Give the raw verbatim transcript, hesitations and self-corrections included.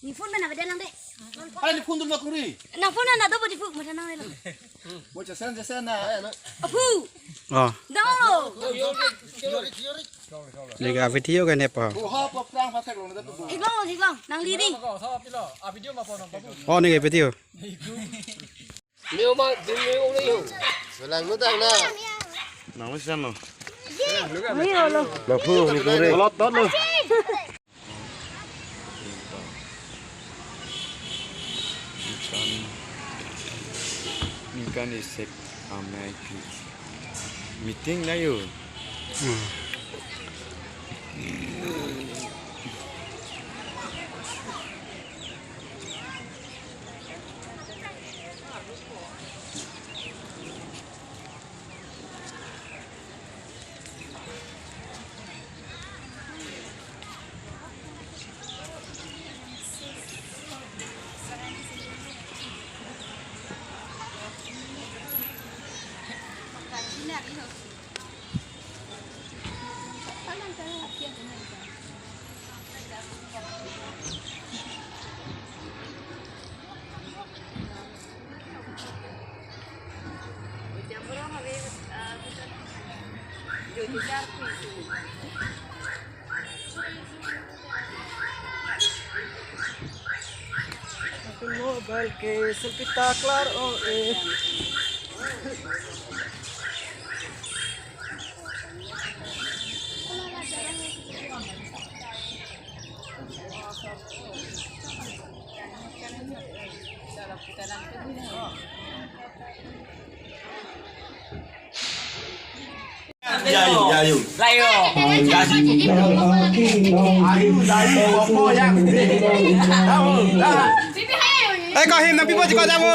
Ni phone mana beda nang de. Hai, ni phone dulu kuri. Nang phone na do di phone mana nang de. Mo jasen jasen na. Apu. Oh. Dang lo. Lega video kan apa? Oh, ha, pa prang pa thek lo na tu. Iklong lo, iklong. Nang liri. Oh, ni video. Meu ma, ding meu le yo. Selang nu tang na. Nang mo sian lo. Ayo lo. Lapu ni kuri. Kolot tot lo. Ningkan, ningkan isek amai pi. Meeting na yo. Hmm. Mobile ke selfie ta klar o eh. Yayu, yayu. Layo. Ayu, yayu, opo yang. Tahu, tahu. Eh, kau him, napi buat kau tahu.